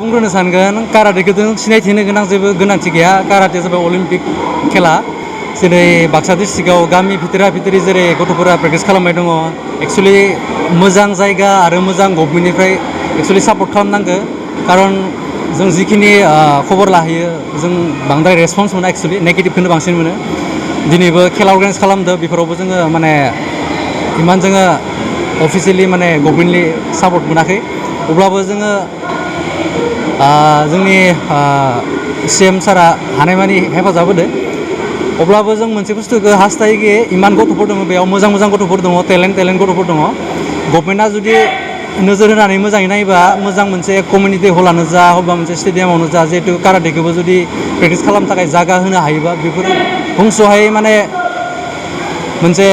बुंग्रोनो सानगोन काराटेखौ जों सिनायथि होनो गोनां जेबो गोनांथि गैया। काराटेआ जाबाय अलिम्पिक खेला। जेरै बाक्सा डिस्ट्रिक्टआव गामि भितोरा जेरै गथ'फोरा प्रेक्टिस खालामबाय दङ। एक्सुवेलि मोजां जायगा आरो मोजां गभमेन्टनिफ्राय एक्सुवेलि सापर्ट खालामनांगौ। खारन जों जिखिनि खबर लाहैयो जों बांद्राय रेसपन्स मोना, एक्सुवेलि नेगेटिभखौनो बांसिन मोनो। दिनैबो खेला अर्गानाइज खालामदो, बेफोरावबो जोङो माने इमान जोङो अफिसियेलि माने गभमेन्टनि सापर्ट मोनाखै। अब्लाबो जोङो जोंनि CM सारा हानायमानि हेफाजाब होदो। अब्लाबो जों मोनसे बुस्थुखौ हास्थायोखि इमान गथ'फोर दङ, बेयाव मोजां गथ'फोर दङ, टेलेन्ट गथ'फोर दङ। गभमेन्टआ जुदि नोजोर होनानै मोजाङै नायोबा मोजां मोनसे कमिउनिटि हलानो जा अबेबा मोनसे स्टेडियामावनो जा, जिहेतु काराटेखौबो जुदि प्रेक्टिस खालामनो थाखाय जागा होनो हायोबा बेफोर बुंस'हायै माने मोनसे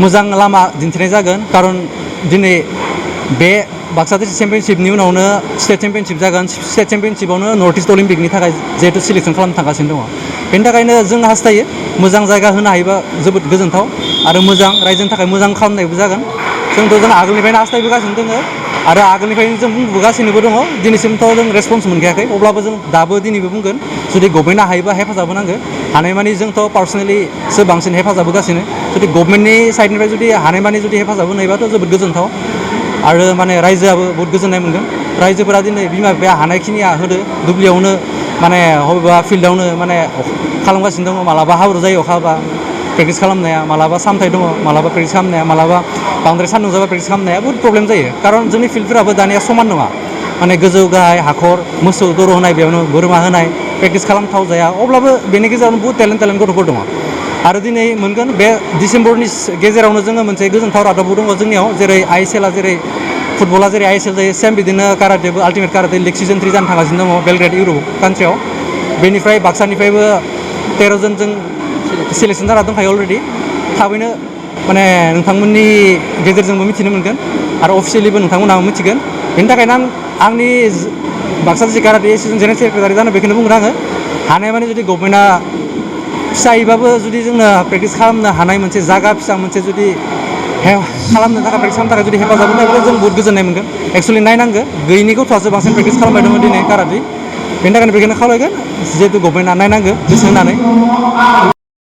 मोजां लामा दिन्थिनाय जागोन। खारन दिनै बे बाक्सा डिस्ट्रिक्ट चेम्पियनशिपनि उनावनो स्टेट चेम्पियनशिप जागोन। स्टेट चेम्पियनशिपआवनो नर्थ इस्ट अलिम्पिकनि थाखाय जिहेतु सिलेक्सन खालामनो थांगासिनो दङ। बेनि थाखायनो जों हास्थायो मोजां जायगा होनो हायोबा जोबोद गोजोनथाव आरो मोजां रायजोनि थाखाय मोजां खालामनायबो जागोन। जों आगोलनिफ्रायनो हास्थायबोगासिनो दङ आरो आगोलनिफ्रायनो जों बुंबोगासिनोबो दङ। दिनैसिमथ' जों रेसपन्स मोनखायाखै। अब्लाबो जों दाबो दिनैबो बुंगोन, जुदि गभमेन्टआ हायोबा हेफाजाब होनांगौ। हानायमानि जोंथ' पार्सनेलिसो बांसिन हेफाजाब होगासिनो। जुदि गभमेन्टनि साइडनिफ्राय जुदि हानायमानि जुदि हेफाजाब होनायबाथ' जोबोद गोजोनथाव आरो माने रायजोआबो बहुत गोजोननाय मोनगोन। रायजोफोरा दिनै बिमा बिफाया हानायखिनिया होदो, दुब्लियावनो माने बबेबा फिल्डआवनो माने खालामगासिनो दङ। मालाबा हाब्रु जायो अखा हाबा प्रेक्टिस खालामनाया, मालाबा सामथाय दङ मालाबा प्रेक्टिस खालामनाया, मालाबा बांद्राय सान्दुं जाबा प्रेक्टिस खालामनाया बहुत प्रब्लेम जायो। खारन जोंनि फिल्डफोराबो दानिया समान नङा। माने गोजौ गाहाय हाखर, मोसौ दर' होनाय, बेयावनो बोरमा होनाय, प्रेक्टिस खालामथाव जाया। अब्लाबो बेनि गेजेरावनो बहुत टेलेन्ट गथ'फोर दङ। आरो दिनै मोनगोन बे डिसेम्बरनि गेजेरावनो जोङो मोनसे गोजोनथाव रादाबबो दङ जोंनियाव। जेरै ISL जेरै फुटबला जेरै ISL जायो, सेम बिदिनो काराटेबो आल्टिमेट काराटे लिग सिजन 3 जानो थांगासिनो दङ बेलग्रेड इउर'प कान्ट्रियाव। बेनिफ्राय बाक्सानिफ्रायबो 13 जन जों सिलेक्सन जाना दंखायो अलरेडि। थाबैनो माने नोंथांमोननि गेजेरजोंबो मिथिनो मोनगोन आरो अफिसियेलिबो नोंथांमोनहाबो मिथिगोन। बेनि थाखायनो आंनि Baksa district karate association general secretary जानो बेखौनो बुंगोन आङो, हानायमानि जुदि गभमेन्टआ फिसायैबाबो जुदि जोंनो प्रेक्टिस खालामनो हानाय मोनसे जागा फिसा मोनसे जुदि खालामनो थाखाय प्रेक्टिस खालामनो थाखाय जुदि हेफाजाब होनायब्ला जों बहुत गोजोननाय मोनगोन। एक्सुवेलि नायनांगौ, गैयिनि गथ'आसो बांसिन प्रेक्टिस खालामबाय दङ दिनै काराटे। बेनि थाखायनो बेखौनो खावलायगोन, जिहेतु गभमेन्टआ नायनांगौ गोसो होनानै।